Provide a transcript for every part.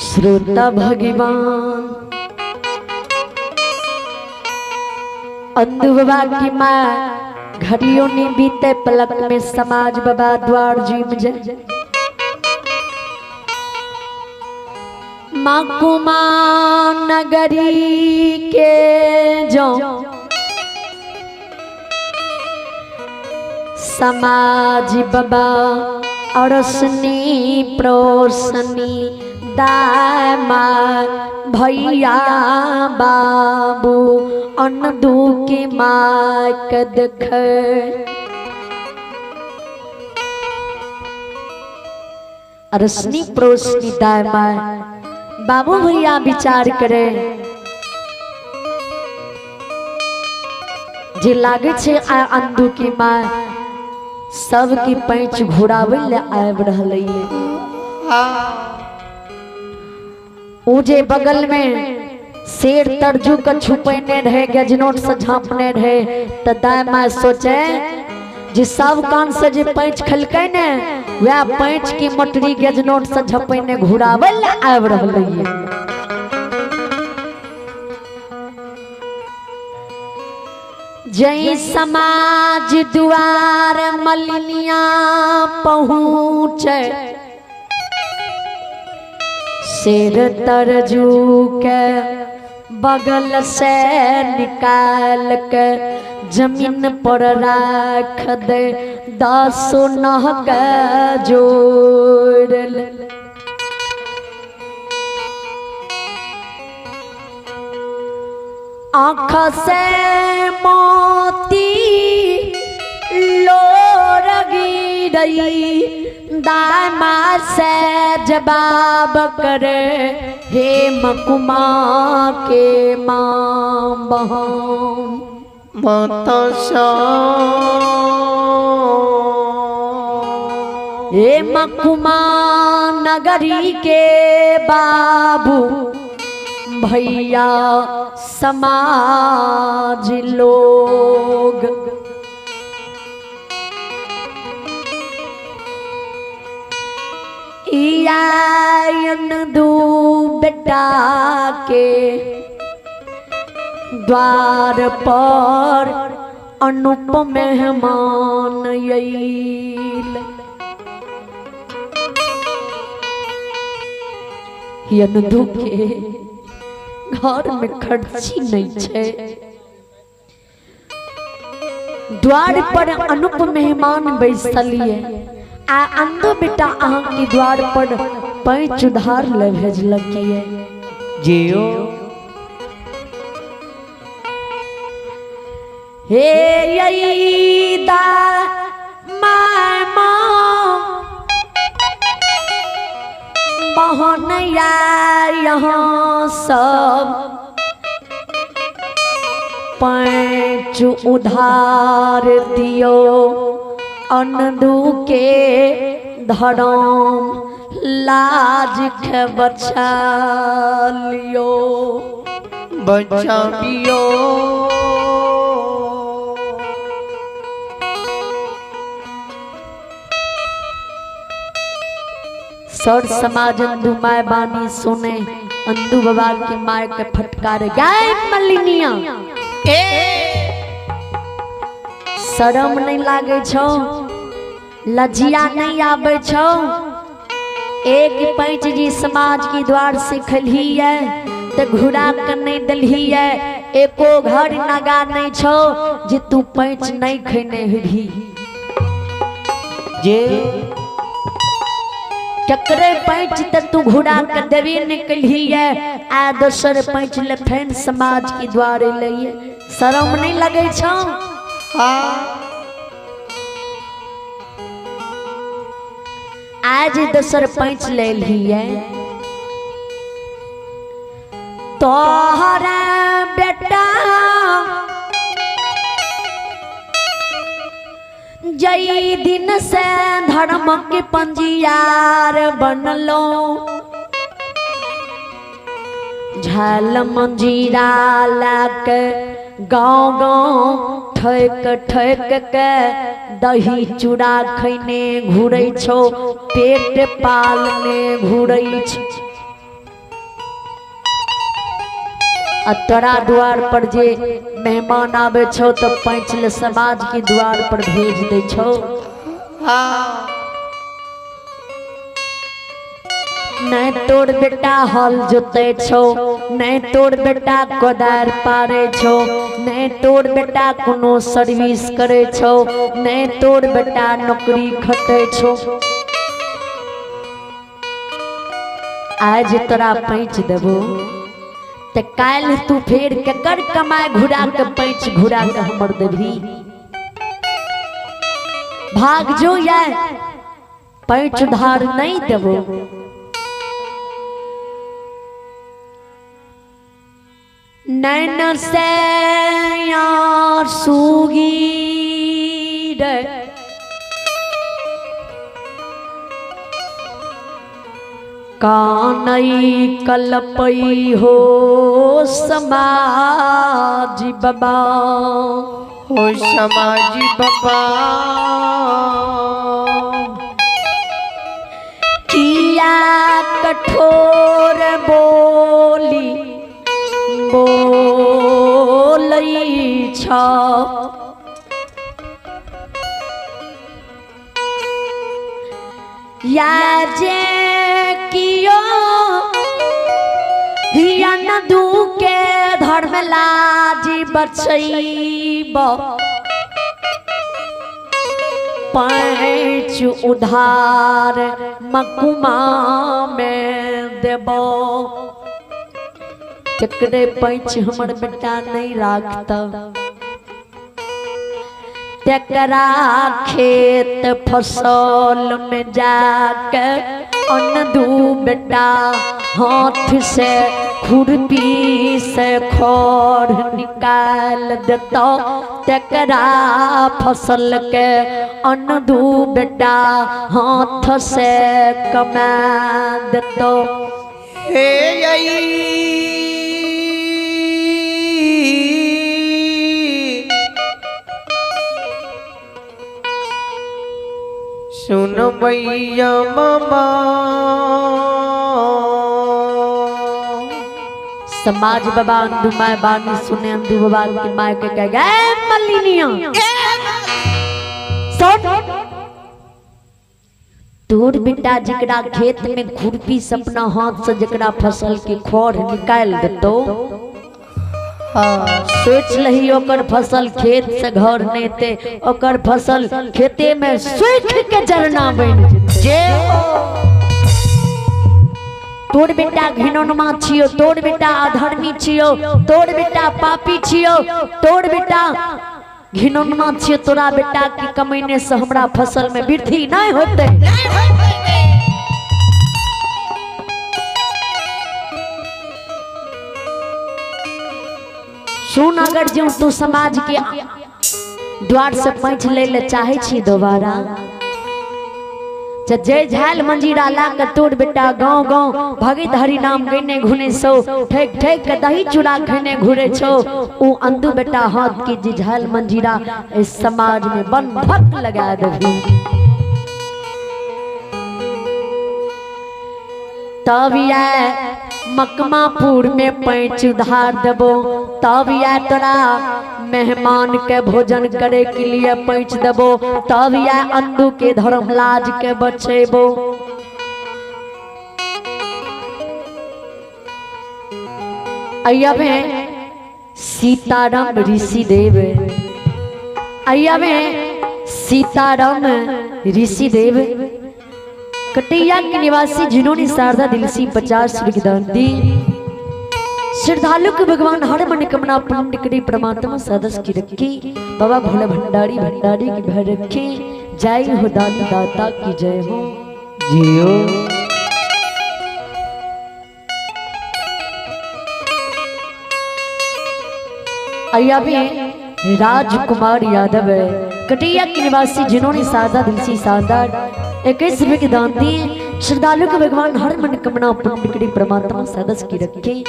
श्रोता भगवान अंधु बाबा की माँ घड़ियों ने बीते पलक में समाज बाबा द्वार जीव जाए। मकुमा नगरी के जो समाज बाबा अरसनी प्रोसनी दामा भैया बाबू अनदू की माँ के देख अरसनी प्रोसनी दामा बाबू भैया विचार करे जे लागे छे आ अंधू की माँ सबकी पैंच घुरावे ले आबि रहलै। उ जे बगल में शेर तरजू के छुपेने रहे गजनोट से झाँपने रहे त दाय माय सोचे जे सब कान से जे पैंच खलकै ने वह पैंच की मोटरी गजनोट से झपेने घुरावे ले आबि रहलै। जय समाज द्वार मलिनिया पहुँचे शेर तरजू के बगल से निकाल के जमीन पर राख दे दसो नह के जोड़ ले। आँख से मोती लोर गिरई दामा से जवाब करे हे मकुमा के माँ बहन माता हे मकुमा नगरी के बाबू भैया समाज लोग दू बेटा के द्वार पर अनुप मेहमान आइल। अंधू के घर में खर्ची नहीं छे द्वार पर अनुप मेहमान बैसलिए आ अंधो बेटा अहाँ के द्वार पर पैंच उधार ले भेजलकिए। जियो हे यईदा my माँ बहन या यहाँ सब पैंच उधार दियो अंधू के धरम लाज के बचा लियो बचा लियो। सर समाज अंधू my बानी सुने अंधू बाबा के my के फटकार गाय मलिनिया शरम नहीं लागे छो लज्जिया नहीं आवे छो। एक पैंच जी समाज की द्वार से खलही है तो घुरा के नहीं दलही है एको घर नगा नहीं छो जे तू पैंच नहीं खेने हेबी। जे ककरे पैंच त तू घुरा के देवी निकलही है आ दोसर पैंच ले फेन समाज की द्वार लइए शरम नहीं लगे छो। आज दोसर पैंच ले लिये तोहरा बेटा जई दिन से धर्म के पंजियार बनलो झल मंजीरा लाक गाँव गाँव ठोक ठोक के दही चूड़ा खैने घुरै छो पेट पालने घुरै छो। आ तोरा द्वार पर जे मेहमान आवे छौ तो पैंच ले समाज के द्वार पर भेज दे छौ। नहीं तोर बेटा हल जोते छौ, नहीं तोर बेटा कोदार पारे छौ, नहीं तोर बेटा कोनो सर्विस करे छौ, नहीं तोर बेटा नौकरी खटे छौ। आज तोरा पैंच देबो ते काल्हि तू फेर केकर कमाए घुरा के पैंच घुरा के हमर देबही। भाग जो या पैंच उधार नहीं देबो। नैन से आंसू गिरे कानई कलपई हो समाज बाबा, हो समाज बाबा। किया कठोर बोली बोलई छौ, या जे कियो हिया न दुके धर्म लाजी बचैब, पैंच उधार मकुमा में देबो। केकरे पैंच हमर बेटा नहीं राखता तेकरा खेत फसल में जाके अन्न बेटा हाथ से खुरपी से खर निकाल देता, तेकरा फसल के अन्न बेटा हाथ से कमा देता। हे सुन भैया मामा, समाज बाबा अंधु my बानी सुने अंधु बाबा की my के कह गए मलिनिया सुन, तोर बेटा जकरा खेत में खुरपी से अपना हाथ से जकरा फसल के खोर निकाल देतो, सोच लही ओकर फसल खेत से घर नहीं ते ओकर फसल खेते में सूख के जरना बन जेतै। तोर बेटा घिनौनमा छियो, तोर बेटा अधर्मी छियो, तोर बेटा पापी छियो, तोर बेटा घिनौनमा छियो, तोरा बेटा की कमैने से हमरा फसल में वृद्धि नहीं होते। सुन, अगर जो तू समाज के द्वार से पैंच ले ले चाहे छी दोबारा, जय झाल मंजीरा ला के तोर बेटा गाँव गाँव भगत हरि नाम गने घुने सो, ठेक ठेक के दही चूड़ा खेने घुरे छो, ऊ अंधु बेटा हाथ की जी झाल मंजीरा इस समाज में बंधक लगा देबी। तब या मकमापुर में पैंच उधार देबो, तब या तोरा मेहमान के भोजन करे के लिए पैंच देबो, तब या अंधु के धर्म लाज के बचेबो। अय्या में सीताराम ऋषि देव, अय्या में सीताराम ऋषि देव कटिया के निवासी, जिन्होंने शारदा दिल से 50 रुपये दान दी। श्रद्धालु के भगवान हर मनोकामना पूर्ण करे, परमात्मा सदस की रखी, बाबा भोले भंडारी भंडारी की भर रखी। जय हो दानी दाता की जय हो। जियो अय्या में राजकुमार यादव कटिया के निवासी, जिन्होंने शारदा दिल से शानदार 21 रुपये के दान दिए। श्रद्धालु के भगवान हर मनोकामना पूर्ण करे, परमात्मा सदस की रखे।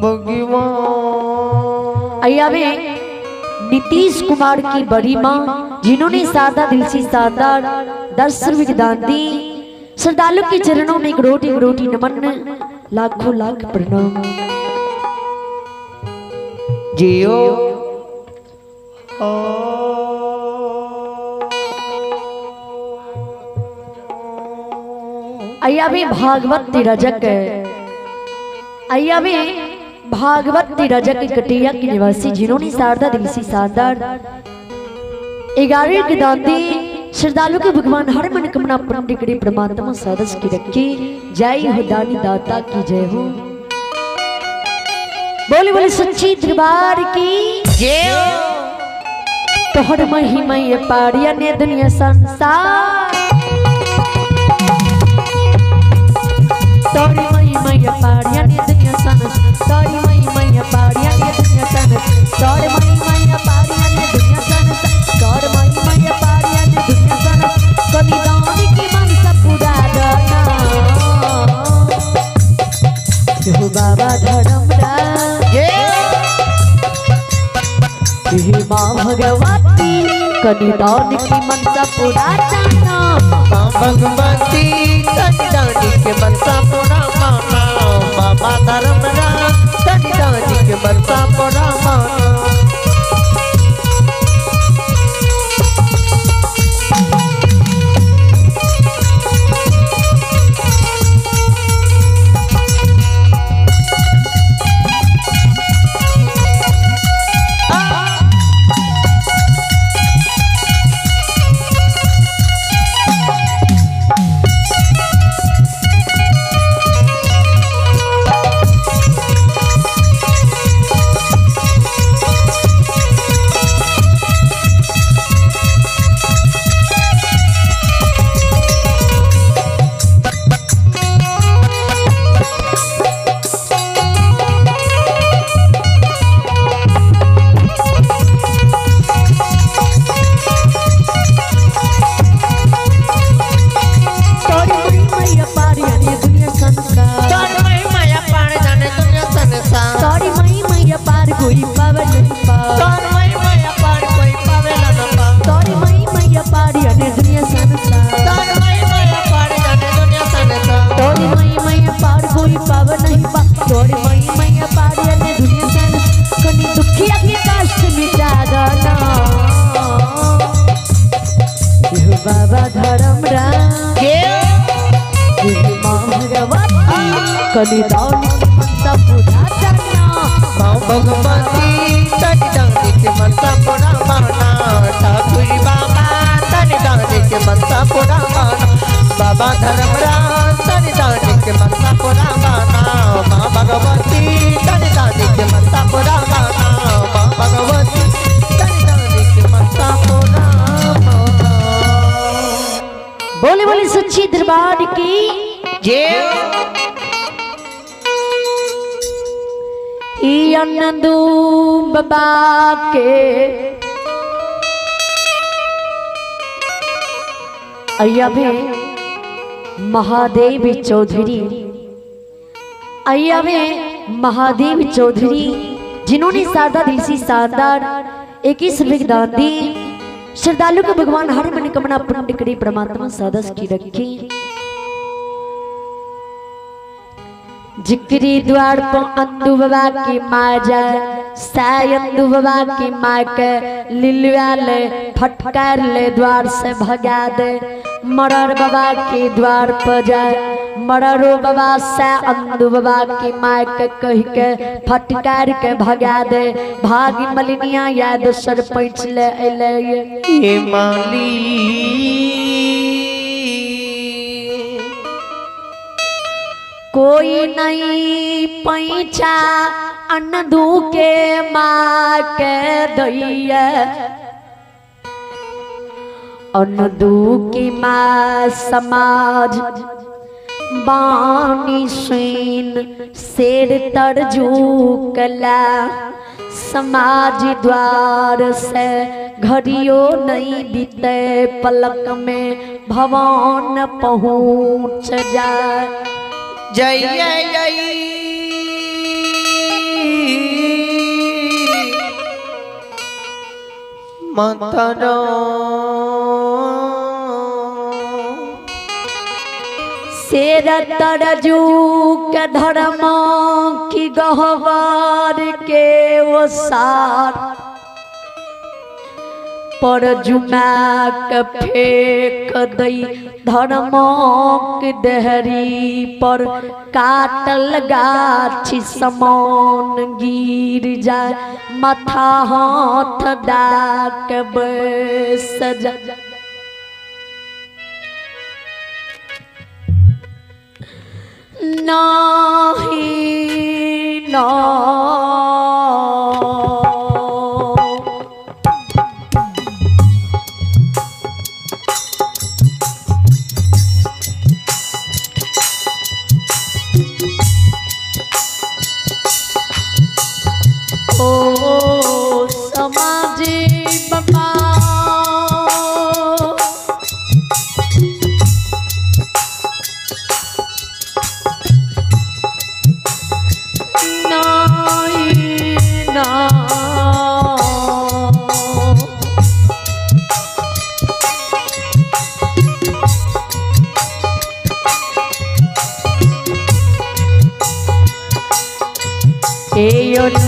भगवान अय्या में नीतीश कुमार की बड़ी माँ, जिन्होंने शारदा दिल से शानदार 10 रुपये के दान दी। श्रद्धालु के चरणों में एक रोटी नमन, लाखों लाख प्रणाम। जियो अय्यावी भागवत रजक, अय्यावी भागवत रजक कटिया के निवासी, जिन्होंने शारदा दिल से शानदार 11 के दान दी। श्रद्धालु के भगवान हर मनोकामना पूर्ण करे, परमात्मा सदस की रखी। जय हो दानी दाता की जय हो। बोले बोले सच्ची दरबार की जय हो। तोहर महिमा ये पारिया ने दुनिया संसार, तोरी महिमा ये पारिया ने दुनिया संसार, तोरी महिमा ये पारिया ने दुनिया संसार, तोरी महिमा ये पारिया ने दुनिया संसार, तोरी महिमा ये पारिया ने दुनिया संसार। कभी दानी की मनसा पूरा दाना हो बाबा धर्मराज, हे माँ भगवती, कभी दान की मनसा पूरा जाना। माँ भगवती कभी दान के मनसा पूरा माना, बाबा धर्मराज कभी दान के मनसा पूरा माना। बाबा धर्मराज, माँ भगवती, कभी दान की मनसा पूरा जाना। माँ भगवती कभी दान के मनसा पूरा माना, ठाकुर बाबा कभी दान के मनसा पूरा माना, बाबा धर्मराज कभी दान के मनसा पूरा माना, माँ भगवती कभी दान के मनसा पूरा माना, माँ भगवती कभी दान के मनसा पूरा माना। बोले बोले सच्ची दरबार की जय। अनंदू बाबा के अय्यावे महादेव चौधरी, अय्यावे महादेव चौधरी, जिन्होंने शारदा दिल से शानदार 21 रुपये दान दी। श्रद्धालु को भगवान हर मनोकामना पूर्ण करे, परमात्मा सदस की रखी। जिक्री द्वार पर अंदू बाबा की माँ जाए, साय अंदू बाबा की माँ के लिलुआ ले फटकार ले द्वार से भगा दे। मरर बाबा के द्वार पर जाए, मररो बाबा से अंदू बाबा की माँ के कह के फटकार के भगा दे। भागी मलिनिया या दोसर पैंच ले अले। ये माली कोई नहीं पैंचा अनदू के माँ के दैया, अनदू की माँ समाज बानी सुन शेर तरजू कला। समाज द्वार से घड़ियों नहीं बीते, पलक में भवन पहुँच जाए। जय जय माता। शेर तरजू के धर्म की गहवर के वो सार पर जुमा के फेंक दई धर्म के देहरी पर काटल गाछी समान गिर जाए माथा हाथ डाक बैस जा। नाही ना ओ समाज बाबा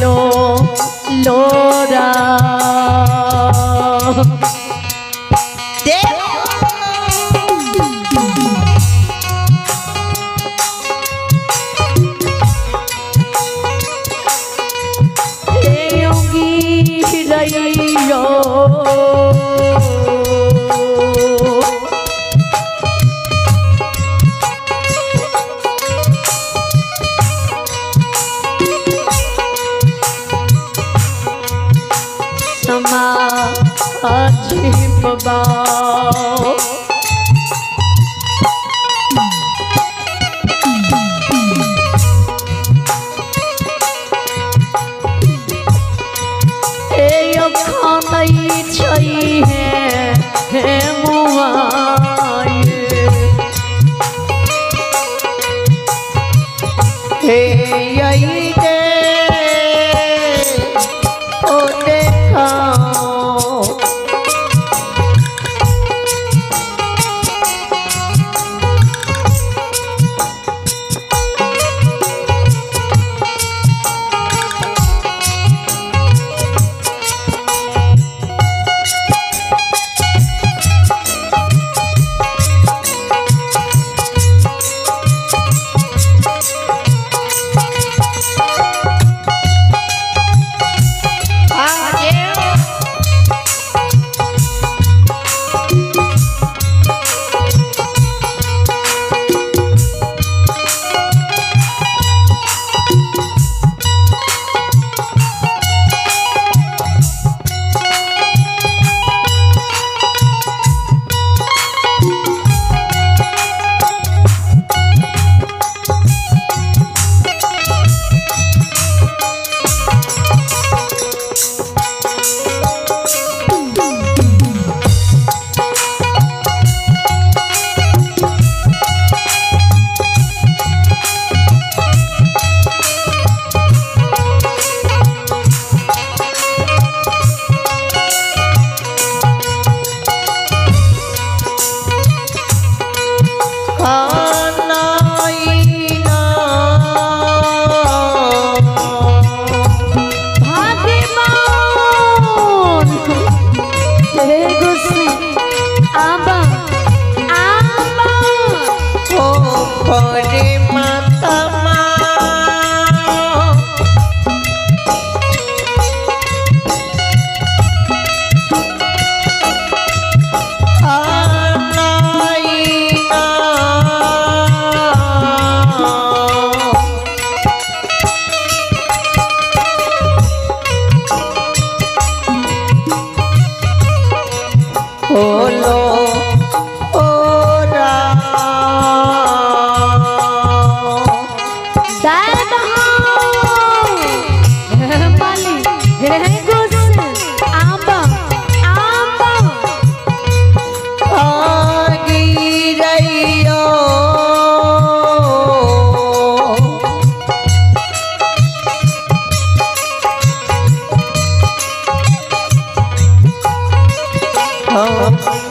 लो लोरा रैयो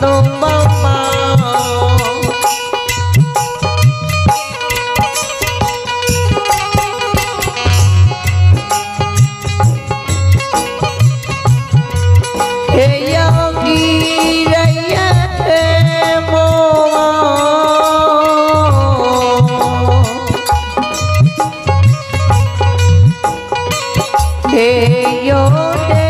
No, mama. यो।